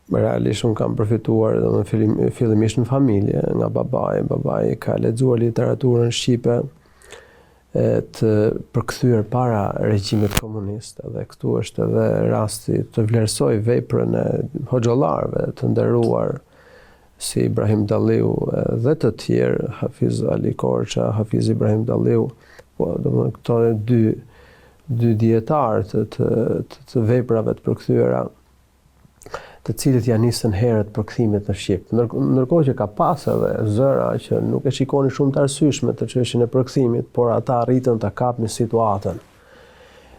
Realisht unë kam përfituar domethënë fillimisht në familje nga babai, babai ka lexuar literaturën shqipe e të përkthyer para regjimit komunist edhe këtu është edhe rasti të vlerësoj veprën e hoxhallarëve të nderuar si Ibrahim Dalliu dhe të tjerë, Hafiz Ali Korça, Hafiz Ibrahim Dalliu, po domethënë këto dy dy dijetarë të të të, të veprave të përkthyera të cilët ia nisën herët përkthimit në shqip. Ndërkohë që ka pas edhe zëra që nuk e shikonin shumë të arsyeshme të çështjen e përkthimit, por ata arritën ta kapnin situatën.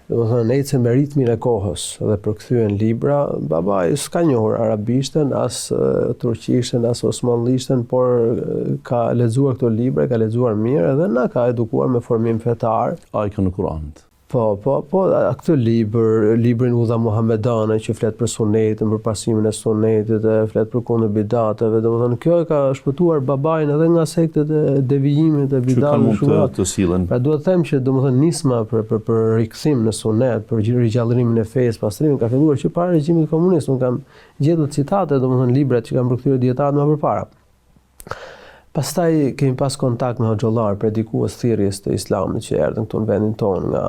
Domethënë, ecën me ritmin e kohës dhe përkthyen libra. Babai s'ka njohur arabishten, as turqishten, as osmanllishten, por ka lexuar këto libra, ka lexuar mirë edhe na ka edukuar me formim fetar. Ajkën e Kuranit. Po, po, po, këtë libër, librin Udha Muhamedane që flet për sunetin, për pasimin e sunetit, e flet për kundër bidateve, domethënë kjo e ka shpëtuar babain edhe nga sektet e devijimit e bidateve. Që kanë mund të, të sillen. Pra duhet të them që domethënë nisma për për për rikthim në sunet, për rigjallërimin e fesë, pastrimin ka filluar që para regjimit komunist. Unë kam gjetur citate, domethënë librat që kanë përkthyer dijetarët më përpara. Pastaj kemi pas kontakt me hoxhallarë, predikues thirrjes të Islamit që erdhën këtu në vendin tonë nga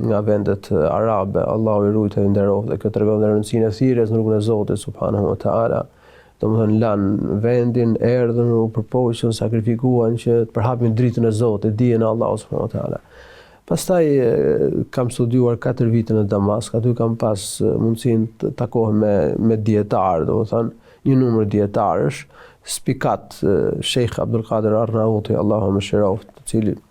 nga vendet arabe. Allahu i rujtë e i nderoftë dhe kjo tregon dhe rëndësinë e thirrjes në rrugën e Zotit subhanahu wa taala. Domethënë lanë vendin, erdhën, u përpoqën, sakrifikuan që të përhapin dritën e Zotit, dijen e Allahut subhanahu wa taala. Pastaj kam studiuar 4 vite në Damask, aty kam pas mundësinë të takohem me me dijetarë, domethënë një numër dijetarësh, spikat Sheikh Abdul Qadir Arnauti, Allahu e mëshiroftë, të cilin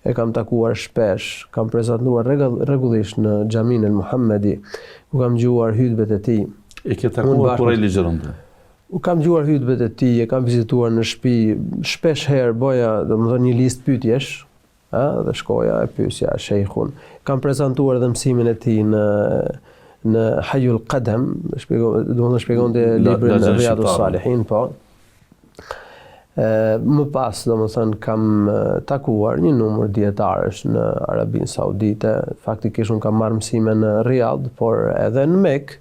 e kam takuar shpesh, kam prezantuar rregullisht në Xhaminë El Muhammedi, ku kam dëgjuar hutbet e tij. E ke takuar kur ai ligjëronte? U kam dëgjuar hutbet e tij, e kam vizituar në shtëpi, shpesh herë boja, domethënë një listë pyetjesh, ë, dhe shkoja e pyesja shejhun. Kam prezantuar edhe mësimin e tij në në Hajul Qadam, shpjego, domethënë shpjegonte librin Riyadus Salihin, po. Më pas, domethënë, kam takuar një numër dijetarësh në Arabinë Saudite. Faktikisht unë kam marrë mësime në Riyadh, por edhe në Mekë.